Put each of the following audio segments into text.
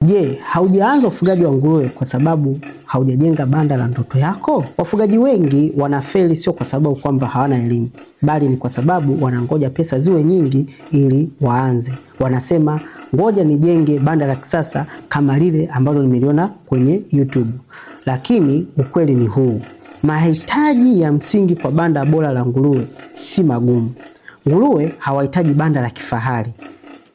Je, haujaanza ufugaji wa nguruwe kwa sababu haujajenga banda la ndoto yako? Wafugaji wengi wanafeli sio kwa sababu kwamba hawana elimu, bali ni kwa sababu wanangoja pesa ziwe nyingi ili waanze. Wanasema ngoja nijenge banda la kisasa kama lile ambalo nimeliona kwenye YouTube. Lakini ukweli ni huu: mahitaji ya msingi kwa banda bora la nguruwe si magumu. Nguruwe hawahitaji banda la kifahari,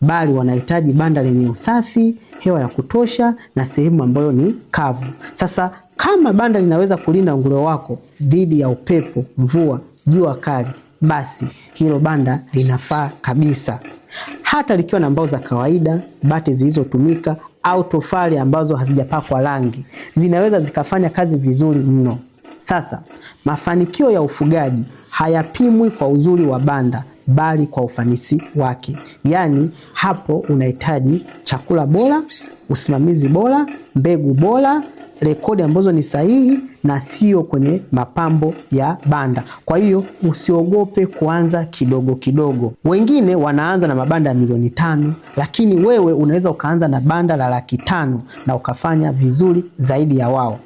bali wanahitaji banda lenye usafi, hewa ya kutosha na sehemu ambayo ni kavu. Sasa kama banda linaweza kulinda nguruwe wako dhidi ya upepo, mvua, jua kali, basi hilo banda linafaa kabisa, hata likiwa na mbao za kawaida, bati zilizotumika au tofali ambazo hazijapakwa rangi, zinaweza zikafanya kazi vizuri mno. Sasa mafanikio ya ufugaji hayapimwi kwa uzuri wa banda, bali kwa ufanisi wake. Yaani hapo unahitaji chakula bora, usimamizi bora, mbegu bora, rekodi ambazo ni sahihi na sio kwenye mapambo ya banda. Kwa hiyo usiogope kuanza kidogo kidogo. Wengine wanaanza na mabanda ya milioni 5, lakini wewe unaweza ukaanza na banda la 500,000 na ukafanya vizuri zaidi ya wao.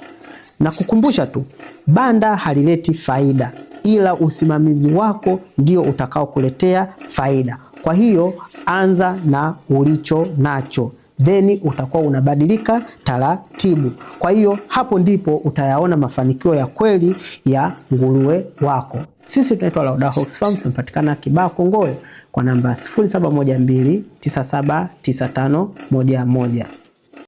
Na kukumbusha tu, banda halileti faida, ila usimamizi wako ndio utakaokuletea faida. Kwa hiyo anza na ulicho nacho, then utakuwa unabadilika taratibu. Kwa hiyo hapo ndipo utayaona mafanikio ya kweli ya nguruwe wako. Sisi tunaitwa Lauda Hogs Farm, tunapatikana Kibaha Kongowe kwa namba 0712979511.